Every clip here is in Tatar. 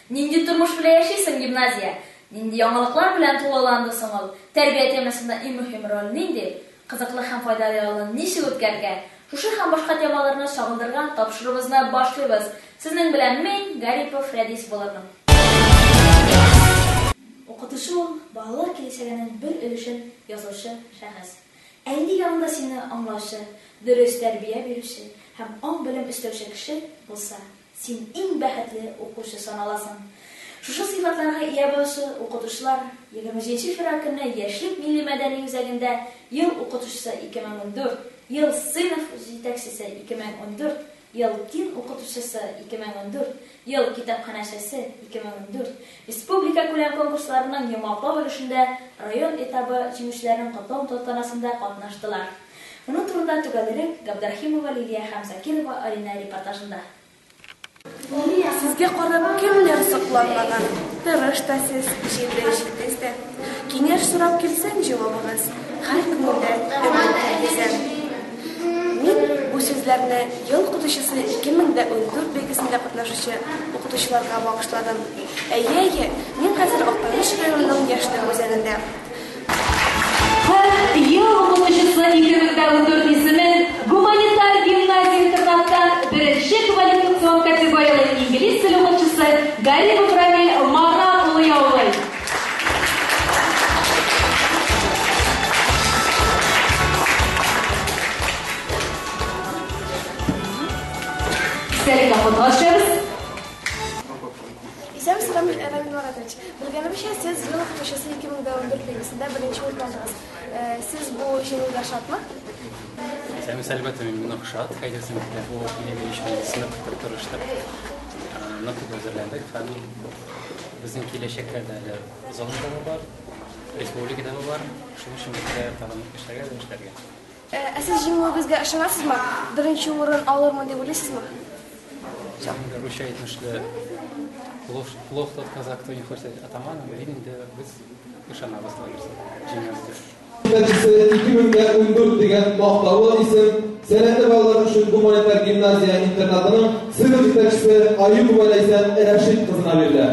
Нинди тормыш белән яши соң гимназия? Нинди яңалыклар белән тулыланды соң ул? Тәрбия темасында иң мөһим роль нинди? Кызыклы һәм файдалы ялны ничек үткәрергә? Шушы һәм башка темаларны чагылдырган тапшыруыбызны башлыйбыз. Сезнең белән мин, Гарипов Рәдис булырмын. Укытучы ул, балалар киләчәгенең бер өлешен язучы шәхес. Ә инде яныңда сине аңлаучы, дөрес тәрбия бирүче һәм аң-белем өстәүче кеше булса, син иң бәхетле укучы саналасың. Шушы сыйфатларга ия булучы укытучылар 27 нче февраль көнне Яшьлек милли-мәдәни үзәгендә Ел укытучысы 2014, Ел сыйныф җитәкчесе 2014, Ел тин укытучысы 2014, Ел китапханәчесе 2014 республикакүләм конкурсларының йомгаклау өлешендә район этабы җиңүчеләрен котлау тантанасында катнаштылар. Моның турында төгәлрәк Габдрахимова Лилия һәм Закирова Алинә репортажында. Сезгә карап кемнәр сокланмаган, Тырыш та сез, җирле җитез дә. Киңәш сорап килсәң, җавабыгыз Һәр күңелдә өмет тергезә. Мин бу сүзләрне Ел укытучысы 2014 бәйгесендә катнашучы укытучыларга багышладым. Әйе, әйе, мин хәзер Актаныш районының Яшьлек үзәгендә. Һәм Ел укытучысы 2014 исемен гуманитар гимназия-интернаттан беренче квалификацион категорияле инглиз теле укытучысы Гарипов Рамил Марат улы яулый. Истәлеккә фотога төшәбез. Исәнмесез, Рамил, Рамил Маратович. Белгәнемчә, сез Ел укытучысы 2014 бәйгесендә беренче урын алдыгыз. Э, сез бу җиңүгә шатмы? Исәнмесез, әлбәттә, мин нык шат. Әйтерсең, бу бәйге өчен без нык тырыштык, нык күп әзерләндек һәм безнең киләчәктә дә әле зона этабы бар, республика этабы бар. Шуның өчен безгә тагын эшләргә дә эшләргә. Э, ә сез җиңүегезгә ышанасызмы? Беренче урын алырмын дип уйлыйсызмы? Инде русча әйтмешле, плох, плох тот казак, кто не хочет стать атаманом, мин инде без ышанабыз, җиңәбез дип. Җитәкчесе 2014 дигән мактаулы исем сәләтле балалар өчен гуманитар гимназия интернатының сыйныф җитәкчесе Аюпова Ләйсән Рәшит кызына бирелә.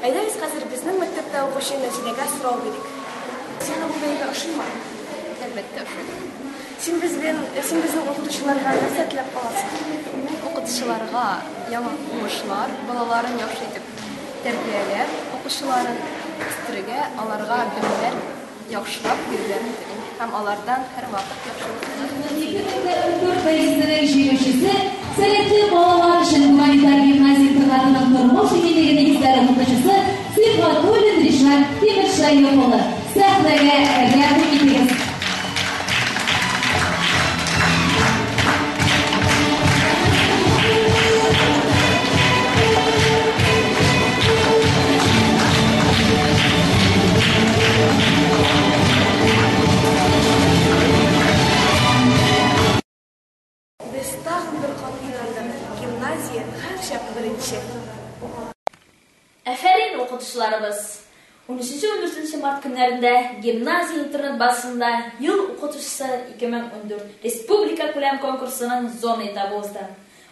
Әйдәгез хәзер безнең мәктәптә укучы Нәзиләгә сорау бирик. Сиңа бу бәйге ошыймы? Әлбәттә ошый. Син безнең, син безнең укытучыларга нәрсә теләп каласың? Мин укытучыларга яңа уңышлар, балаларын яхшы итеп тәрбияләп, укучыларын үстерергә, аларга белемнәр яхшылап бирүләрен телим һәм алардан һәрвакыт яхшылык кына 2014 бәйгесенең җиңүчесе, сәләтле балалар өчен гуманитар гимназия-интернатының тормыш иминлеге нигезләре укытучысы Сибгатуллин Ришат Тимершәех улы. Сәхнәгә рәхим итегез! Без тагын бер кат инандык, гимназия һәрчак беренче! Афәрин, укытучыларыбыз! Унөченче-ундүртенче март көннәрендә гимназия интернет базасында Ел укытучысы 2014 республикакүләм конкурсының зона этабы узды.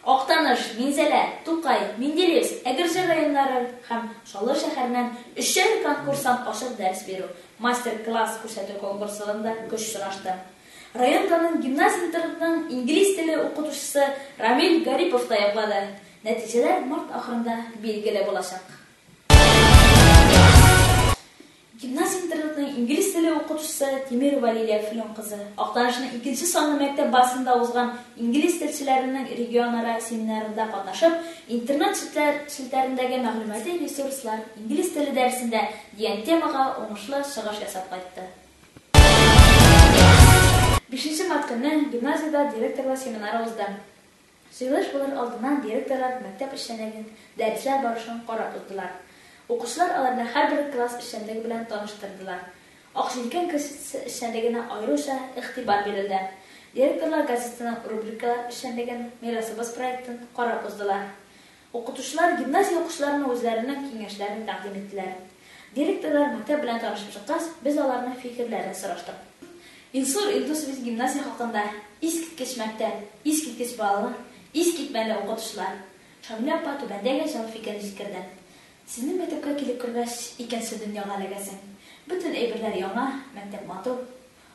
Актаныш, Минзәлә, Тукай, Менделеевск, Әгерҗе районнары һәм Чаллы шәһәреннән өчәр конкурсант ачык дәрес бирү, мастер-класс күрсәтү конкурсында көч сынашты. Район данын гимназия-интернатның инглиз теле укытучысы Рамил Гарипов та яклады. Нәтиҗәләр март ахырында билгеле булачак. Гимназия-интернатның инглиз теле укытучысы Тимирова Лилия Флүн кызы Актанышның икенче санлы мәктәп базасында узган инглиз телчеләренең регионара семинарында катнашып, Интернет челтәрендәге мәгълүмати ресурслар инглиз теле дәресендә дигән темага уңышлы чыгыш ясап кайтты. Бишенче март көнне гимназиядә директорлар семинары узды. Җыелыш булыр алдыннан директорлар мәктәп эшчәнлеген, дәресләр барышын карап уздылар. Укучылар аларны һәрбер класс эшчәнлеге белән таныштырдылар. Ак җилкән газетасы эшчәнлегенә аеруча игътибар бирелде. Директорлар газетаның рубрикалар эшчәнлеген, Мирасыбыз проектын карап уздылар. Укытучылар гимназия укучыларына үзләренең киңәшләрен тәкъдим иттеләр. Директорлар мәктәп белән танышып чыккач, без аларның фикерләрен сораштык. Илсур Илдусович гимназия хакында, Искиткеч мәктәп, искиткеч балалар, искитмәле укытучылар. Шамилә апа түбәндәге җылы фикерен җиткерде. Сезнең мәктәпкә килеп кергәч, икенче дөньяга эләгәсең. Бөтен әйберләр яңа, мәктәп матур.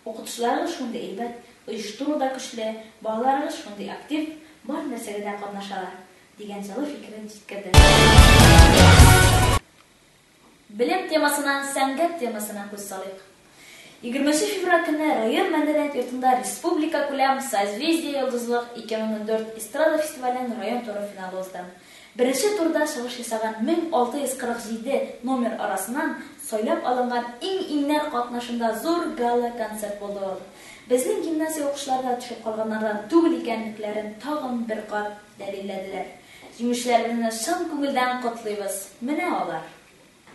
Укытучыларыгыз шундый әйбәт, оештыру да көчле, балаларыгыз шундый актив, бар нәрсәгә дә катнашалар, дигән җылы фикерен җиткерде. Белем темасыннан сәнгать темасына күз салыйк. 20 февраль көнне район мәдәният йортында республикакүләм Созвездие-Йолдызлык 2014 эстрада фестиваленең район туры финалы узды. Беренче турда чыгыш ясаган 1647 номер арасыннан сайлап алынган иң-иңнәр катнашында зур гала-концерт булды ул. Безнең гимназия укучылары да төшеп калганнардан түгел икәнлекләрен тагын бер кат дәлилләделәр. Җиңүчеләребезне чын күңелдән котлыйбыз. Менә алар.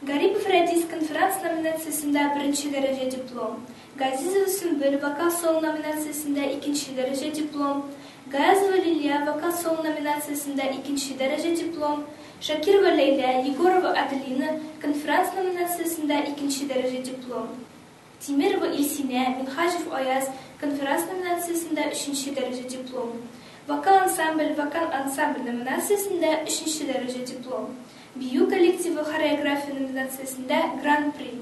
Гарипов Рәдис конферанс номинациясендә беренче дәрәҗә диплом, Газизова Сөмбел вокал-соло номинациясендә икенче дәрәҗә диплом, Гаязова Лилия вокал-соло номинациясендә икенче дәрәҗә диплом, Шакирова Ләйлә, Егорова Аделина конферанс номинациясендә икенче дәрәҗә диплом, Тимерова Илсинә, Минһаҗев Аяз конферанс номинациясендә өченче дәрәҗә диплом, Вокал ансамбль вокал ансамбль номинациясендә өченче дәрәҗә диплом, Бию коллективы хореография номинациясендә Гран-при.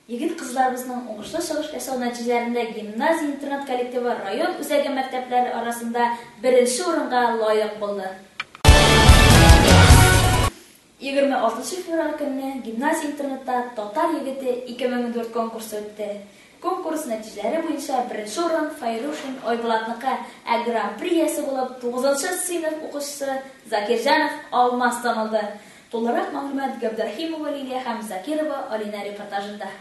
Егет-кызларыбызның уңышлы чыгыш ясау нәтиҗәләрендә гимназия-интернат коллективы район үзәге мәктәпләре арасында беренче урынга лаек булды. 26 февраль көнне гимназия-интернатта Татар егете 2004 конкурсы үтте. Конкурс нәтиҗәләре буенча беренче урын Файрушин Айбулатныкы, ә Гран-при иясе булып тугызынчы сыйныф укучысы Закирҗанов Алмаз танылды. Тулырак мәгълүмат Габдрахимова Лилия һәм Закирова Алинә репортажында.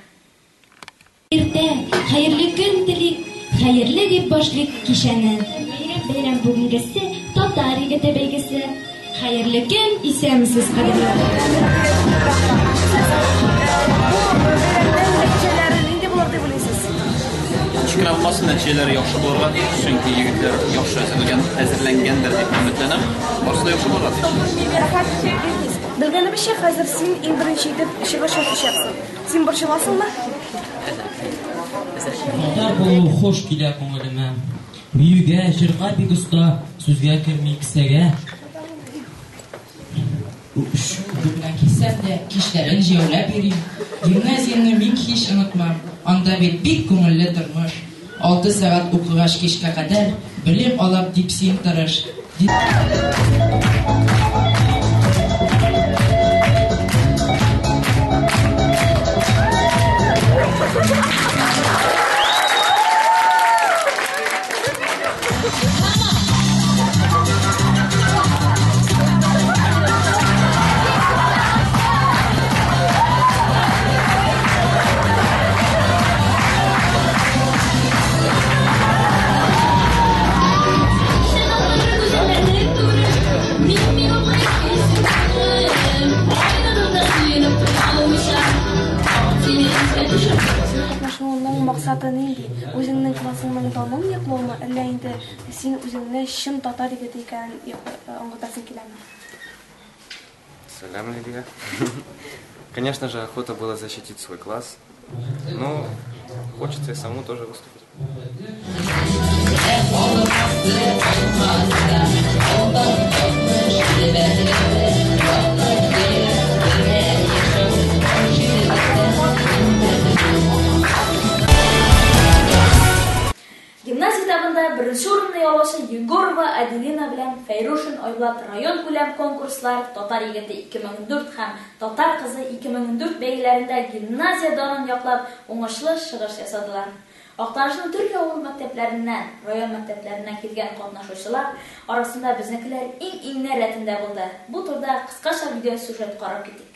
Иртә, хәерле көн телик, хәерле дип башлыйк кичәне. Бәйрәм, бәйрәм бүгенгесе, татар егете бәйгесе. Хәерле көн, исәнмесез, кадерле. Бу бәйрәмнең нәтиҗәләре нинди булыр дип уйлыйсыз? Ничек кенә булмасын, нәтиҗәләре яхшы булырга тиеш, чөнки егетләр яхшы әзерләнгән, әзерләнгәндер дип өметләнәм. Барысы да яхшы булырга тиеш. Рәхмәт, Илгиз. Белгәнебезчә, хәзер син иң беренче итеп чыгыш ясыйчаксың. Син борчыласыңмы? Татар булу хуш килә күңелемә. Биюгә, җырга бик оста, сүзгә керми кесәгә. Үпешү белән килсәм дә, кичләрен җәяүләп йөрим. Гимназияне мин һич онытмам, анда бит бик күңелле тормыш. 6 сәгать укыгач кичкә кадәр, белем алам дип син тырыш. Катнашуыңның максаты нинди? Үзеңнең классыңның данын яклаумы, әллә инде син үзеңне чын татар егете икәнен аңлатасың киләме? Сәлам, Лилия. Конечно же, охота была защитить свой класс. Но хочется и самому тоже выступить. Гимназия этабында беренче урынны яулаучы Егорова Аделина белән Фәйрушин Айбулат районкүләм конкурслар Татар егете 2004 һәм Татар кызы 2004 бәйгеләрендә гимназия данын яклап уңышлы чыгыш ясадылар. Актанышның төрле авыл мәктәпләреннән, район мәктәпләреннән килгән катнашучылар арасында безнекеләр иң-иңнәр рәтендә булды. Бу турыда кыскача видеосюжет карап китик.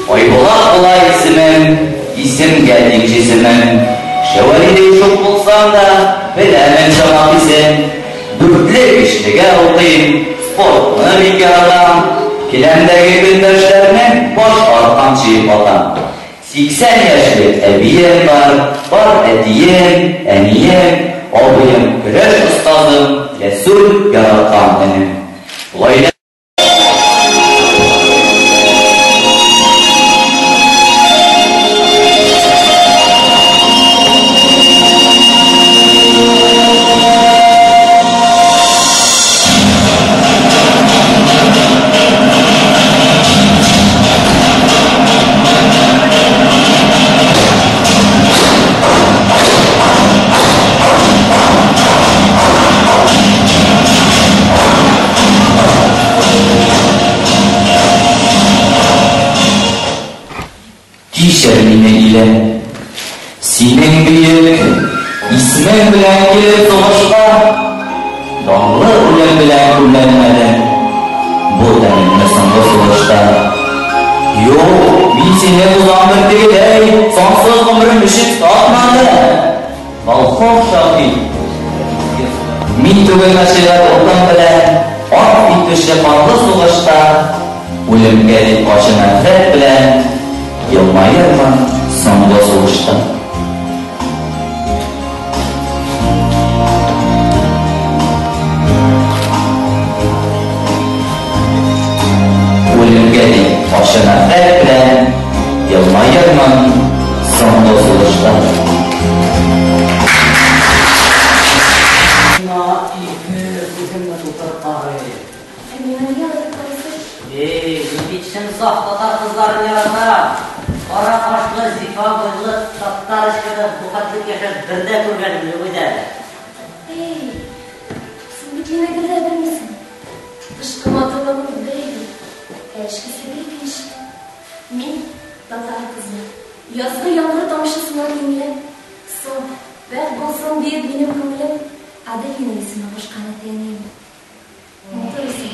Айбулат була исемем, исемгә тиң җисемем. Шәвәлидәй шук булсам да, беләмен чама хисен. Дүртле бишлегә укыйм, спортны бик яратам. Келәмдәге көндәшләрне баш аркам чөеп атам. 80 яшьлек әбием бар, бар әтием, әнием, абыем, көрәш остазым, Рәсүл яраткан энем. Гаилә Кичер мине, илем. Синең бөек исемең белән килеп сугышка, данлы үлем белән күмләнмәдем. Бу тәнемне соңгы сулышта. Юк, мин сине тузан бөртегедәй сансыз гомерем өчен сатмадым. Волхов шаһит. Мин түгел мәшәкать утым белән ант итүче канлы сугышта үлемгә дип ачы нәфрәт белән елмаермын соңгы сулышта. Үлемгә дип ачы нәфрәт белән елмаермын соңгы сулышта. Миңа ике күземне тутырып карый. Ә миңа нигә алай дип карыйсыз? Эй, мин бит чын саф татар кызларын яратам. Кара кашлы, зифа буйлы татарочканы бу хәтле яшәп бер дә күргәнем юк иде әле. Эй, син бит мине гел дә белмисең. Тышкы матурлыгың бер әйбер, ә эчкесе бер икенче. Мин, татар кызы, язгы яңгыр тамчысына тиңле, саф, пакь булсын диеп минем күңелем Аделина исеме кушкан әти-әнием. Матур исем.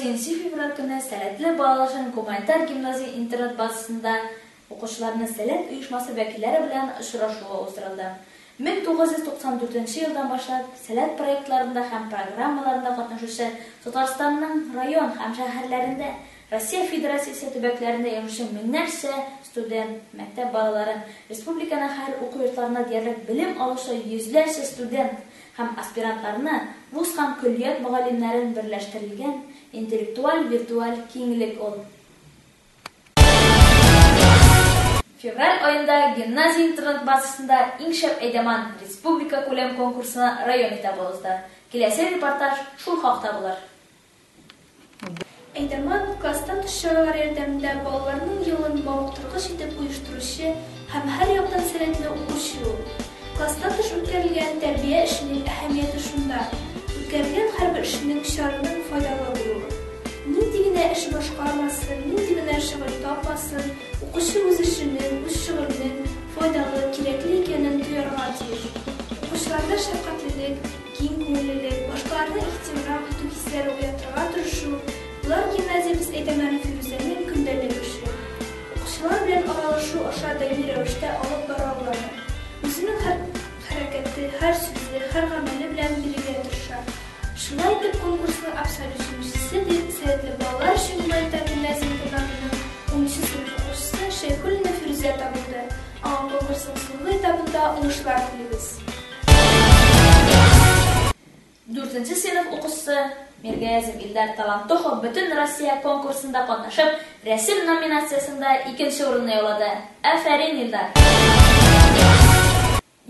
Нче февраль көнне Сәләтле балалар өчен гуманитар гимназия интернат базасында укучыларны Сәләт оешмасы вәкилләре белән очрашуы уздырылды. 1994 нче елдан башлап Сәләт проектларында һәм программаларында катнашучы Татарстанның район һәм шәһәрләрендә, Россия Федерациясе төбәкләрендә яшәүче меңнәрчә студент, мәктәп балаларын, республиканың һәр уку йортларында диярлек белем алучы йөзләрчә студент һәм аспирантларны, вуз һәм көллият мөгаллимнәрен берләштерелгән интеллектуаль-виртуаль киңлек ул. Февраль аенда гимназия-интернат базасында Иң шәп әйдаман республикакүләм конкурсына район этабы узды. Киләсе репортаж шул хакта булыр. Әйдаман, класстан тыш чаралар ярдәмендә балаларның елын мавыктыргыч итеп оештыручы һәм һәр яктан сәләтле укучы ул. Класстан тыш үткәрелгән тәрбия эшенең әһәмияте шунда, үткәрелгән һәрбер эшнең, чараның файдалы булуы. Нинди генә эш башкармасын, нинди генә шөгыль тапмасын, укучы үз эшенең, үз шөгыленең файдалы, кирәкле икәнен тоярга тиеш. Укучыларда шәфкатьлелек, киң күңеллелек, башкаларны ихтирам итү хисләре уятырга тырышу, болар гимназиябез әйдәмәне Фирүзәнең көндәлек эше. Укучылар белән аралашу аша даими рәвештә алып бара ул аны. Үзенең һәр хәрәкәте, һәр сүзе, һәр гамәле белән Шулай итеп, конкурсның абсолют җиңүчесе дип Сәләтле балалар өчен гуманитар гимназия-интернатының унынчы сыйныф укучысы Шәйхуллина Фирүзә табылды. Аңа конкурсның соңгы этабында уңышлар телибез. Дүртенче сыйныф укучысы Миргаязов Илдар Талантохов Бөтенроссия конкурсында катнашып, рәсем номинациясендә икенче урынны яулады. Афәрин, Илдар!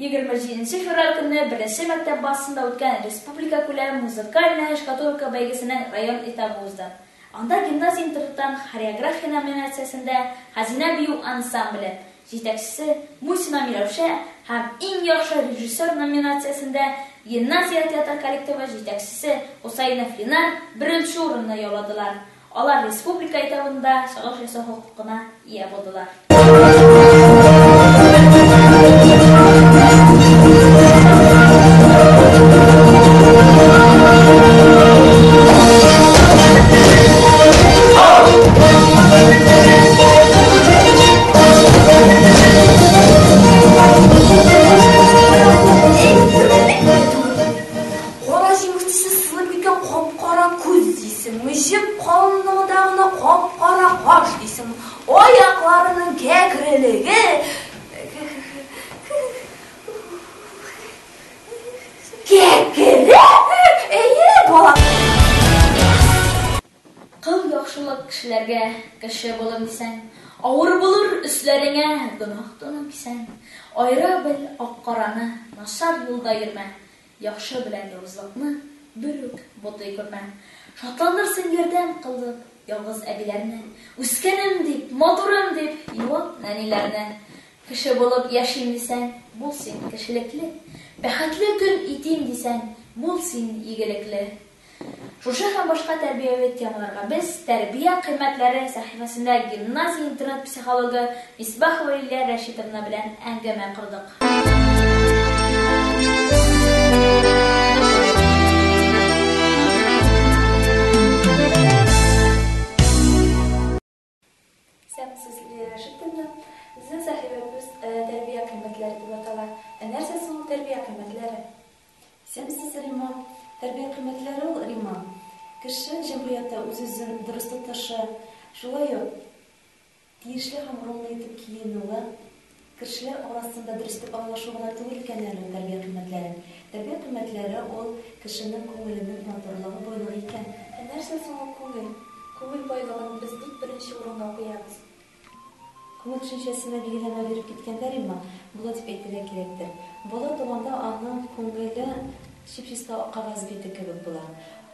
27 нче февраль көнне беренче мәктәп базасында үткән республикакүләм Музыкальная шкатулка бәйгесенең район этабы узды. Анда гимназия-интернаттан хореография номинациясендә Хәзинә бию ансамбле, җитәкчесе, Мусина Миләүшә, һәм Иң яхшы режиссер номинациясендә гимназия театр коллективы, җитәкчесе, Хусаинов Ленар, беренче урынны яуладылар. Алар республика этабында чыгыш ясау хокукына ия булдылар. Кара җимеш төсе сызылып киткән кап-кара күз дисеңме, җеп калынлыгында гына кап-кара каш дисеңме, аякларының кәкрелеге. Кәкре? Әйе, балам. Кыл яхшылык кешеләргә, кеше булым дисәң, Авыр булыр өсләреңә гөнаһ тунын кисәң. Аера бел ак-караны, начар юлда йөрмә, Яхшы белән явызлыкны бер үк бутый күрмә. Шатландырсын ярдәм кылып ялгыз әбиләрне, Үскәнем дип, матурым дип юат нәниләрне. Кеше булып яшим дисәң, бул син кешелекле, Бәхетле көн итим дисәң, бул син игелекле. Шушы һәм башка тәрбияви темаларга без Тәрбия кыйммәтләре сәхифәсендә гимназия-интернат психологы Мисбахова Лилия Рәшитовна белән әңгәмә кордык. Исәнмесез, Лилия Рәшитовна. Безнең сәхифәбез Тәрбия кыйммәтләре дип атала. Ә нәрсә соң ул тәрбия кыйммәтләре? Исәнмесез, Римма. Тәрбия кыйммәтләре ул, Римма, кеше җәмгыятьтә үз-үзен дөрес тотышы, шулай ук тиешле һәм урынлы итеп киенүе, кешеләр арасында дөрес итеп аралашу гына түгел икән әле ул тәрбия кыйммәтләре. Тәрбия кыйммәтләре ул кешенең күңеленең матурлыгы, байлыгы икән. Ә нәрсә соң ул күңел? Күңел байлыгын без ник беренче урынга куябыз? Күңел төшенчәсенә билгеләмә биреп киткәндә, Римма, болай дип әйтергә кирәктер. Бала туганда аның күңеле чип-чиста кәгазь бите кебек була.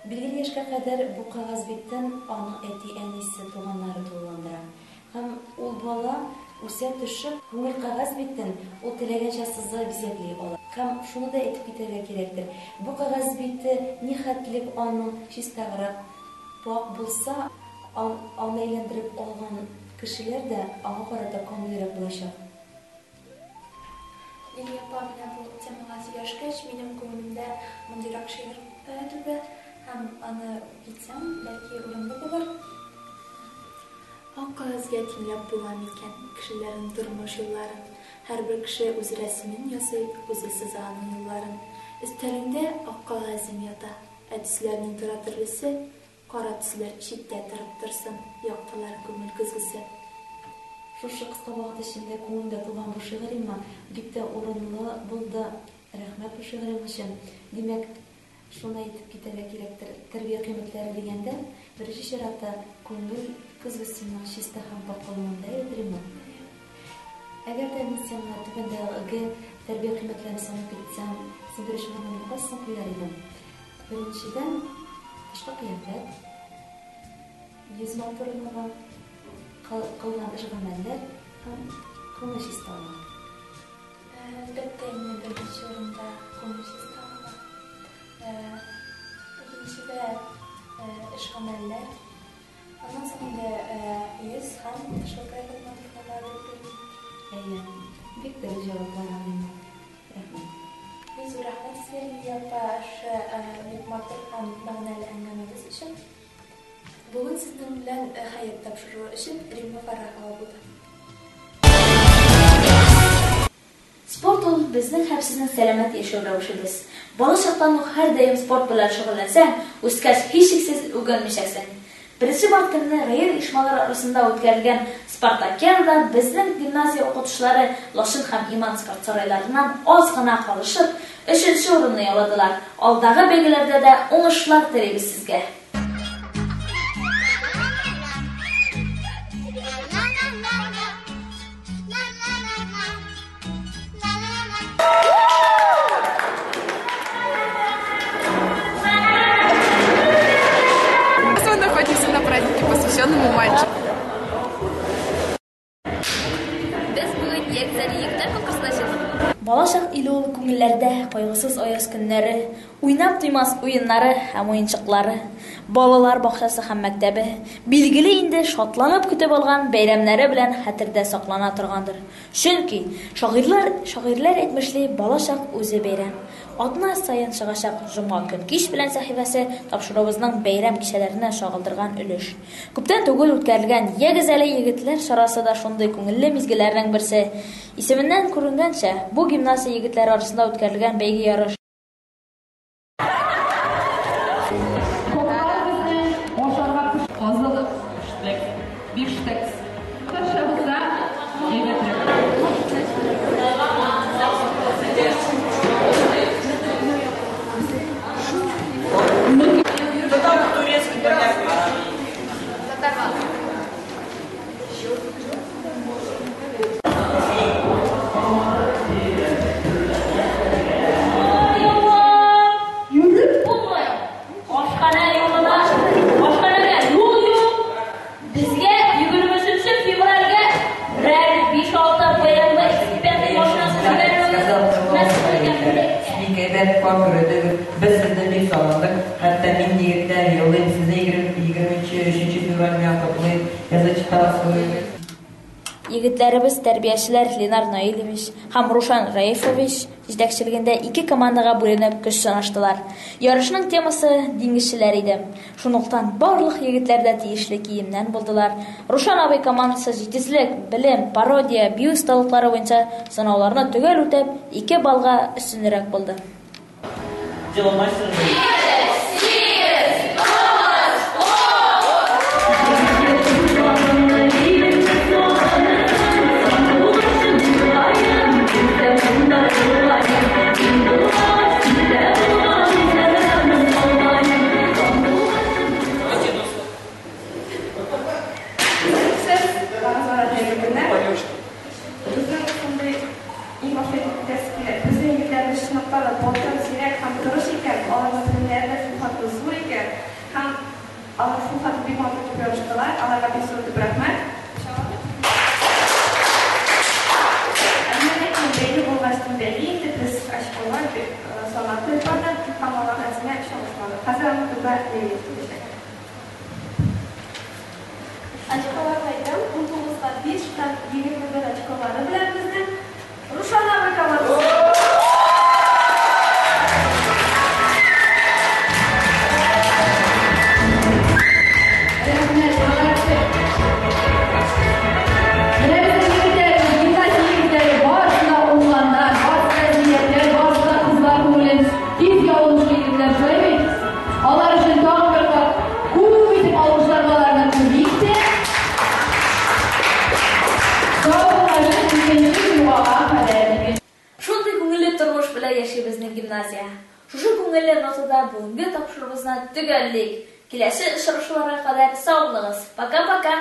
Билгеле яшькә кадәр бу кәгазь битен аның әти-әнисе, туганнары тулыландыра. Һәм ул бала, үсә төшеп, күңел кәгазь битен ул теләгәнчә сыза, бизәкли ала. Һәм шуны да әйтеп китәргә кирәктер, бу кәгазь бите нихәтлек аның чистарак, Пакь булса, аны әйләндереп алган кешеләр дә аңа карата камилрәк булачак. Лилия апа, менә бу темага сөйләшкәч, минем күңелемдә мондыйрак шигырь туды һәм аны китсәм, бәлки урынлы булыр. Ак кәгазьгә тиңләп була микән кешеләрнең тормыш юлларын? Һәрбер кеше үз рәсемен ясый, үзе сыза аның юлларын. Өстәлеңдә ак кәгазең ята. Ә төсләрнең тора төрлесе, Кара төсләр читтә торып торсын, Яктылар күңел көзгесе. Шушы кыска вакыт эчендә күңелемдә туган бу шигыремә бик тә урынлы булды. Рәхмәт бу шигырең өчен. Димәк, шуны әйтеп китәргә кирәктер, тәрбия кыйммәтләре дигәндә, беренче чиратта күңел көзгесенең чиста һәм пакь булуында әйбәт, Римма. Әгәр дә мин сиңа түбәндәге тәрбия кыйммәтләрен санап китсәм, син беренче урынга кайсысын куяр идең? Беренчедән, тышкы кыяфәт, йөз матурлыгы, кылган эш-гамәлләр һәм күңел чисталыгы. Әлбәттә инде, беренче урында күңел чисталыгы. Икенчедә, эш-гамәлләр. Аннан соң инде йөз һәм тышкы кыяфәт матур була дип уйлыйм. Әйе, бик дөрес җаваплаган инде. Рәхмәт. Бик зур рәхмәт сезгә, Лилия апа, шушы бик матур һәм мәгънәле әңгәмәгез өчен. Бүген сезнең белән Хәят тапшыруы өчен Римма Фәррахова булды. Спорт ул, безнең һәм сезнең сәламәт яшәү рәвешебез. Бала чактан ук һәрдаим спорт белән шөгыльләнсәң, үскәч, һичшиксез үкенмичәксең. Беренче март көнне район оешмалары арасында үткәрелгән Спартакиадада безнең гимназия укытучылары Лачын һәм Иман спорт сарайларыннан аз гына калышып, өченче урынны яуладылар. Алдагы бәйгеләрдә дә уңышлар телибез сезгә! Мы находимся на празднике, посвященному мальчику. Без бүген Ягез әле егетләр конкурсына җыелдык. Балачак иле ул күңелләрдә кайгысыз аяз көннәре, уйнап туймас уеннары һәм уенчыклары, балалар бакчасы һәм мәктәбе, билгеле инде, шатланып көтеп алган бәйрәмнәре белән хәтердә саклана торгандыр. Чөнки, шагыйрьләр, шагыйрьләр әйтмешли, балачак үзе бәйрәм. Атна саен чыгачак Җомга көн кич белән сәхифәсе тапшыруыбызның бәйрәм кичәләренә чагылдырган өлеш. Күптән түгел үткәрелгән Ягез әле, егетләр чарасы да шундый күңелле мизгелләрнең берсе. Исеменнән күренгәнчә, бу гимназия егетләре арасында үткәрелгән бәйге-ярыш. Котлар безнең ашарга казылык, пештек, бифштекс. Татарча булса, әйбәтрәк. Йөреп булмый. Ашханә юлына, ашханәгә юл юк. Безгә 23 февральгә берәр 5-6 BMW X5 машинасы җибәрүегез мәсьәләгә. Бик әйбәт пар күрдек. Без сезне бик сагындык. Хәтта мин егетләр елыйм. Сезне 23 февраль белән котлыйм. Я зачитала свою Егетләребез тәрбиячеләр Ленар Наилевич һәм Рушан Раифович җитәкчелегендә ике командага бүленеп көч сынаштылар. Ярышның темасы диңгезчеләр иде. Шунлыктан барлык егетләр дә тиешле киемнән булдылар. Рушан абый командасы җитезлек, белем, пародия, бию осталыклары буенча сынауларны төгәл үтеп, ике баллга өстенрәк булды. Дело мастера. Сез барыгызга хәерле көннәр. Безнең шундый иң башта әйтеп китәсе килә. Безнең егетләребез чынлыкта да батыр, зирәк һәм тырыш икән, аларның белемнәре дә шулхәтле зур икән һәм алар шулхәтле бик матур итеп ярыштылар. Аларга бик зур итеп рәхмәт. Әмма ләкин бәйге булгач бәйге инде без очколар санап бардык һәм алар әзенә чагыштырдык. Хәзер аны Түбә Лилия киләчәк. Очколарны әйтәм, 19-га 5 һәм 21 очколары белән безнең Рушан абый командасы. Рәхмәт, молодцы. Менә безнең егетләребез, гимназия егетләре барысы да уңганнар, барысы да зирәкләр, барысы да кызлар күңелен тиз яулаучы егетләр, шулай бит? Алар өчен тагын бер кат күп итеп алкышларга аларны күмик тә. Саубуллашып, икенче җомгага кадәр. Шундый күңелле тормыш белән яши безнең гимназия. Шушы күңелле нотада бүгенге тапшыруыбызны төгәллик. Киләсе очрашуларга кадәр сау булыгыз. Пока-пока!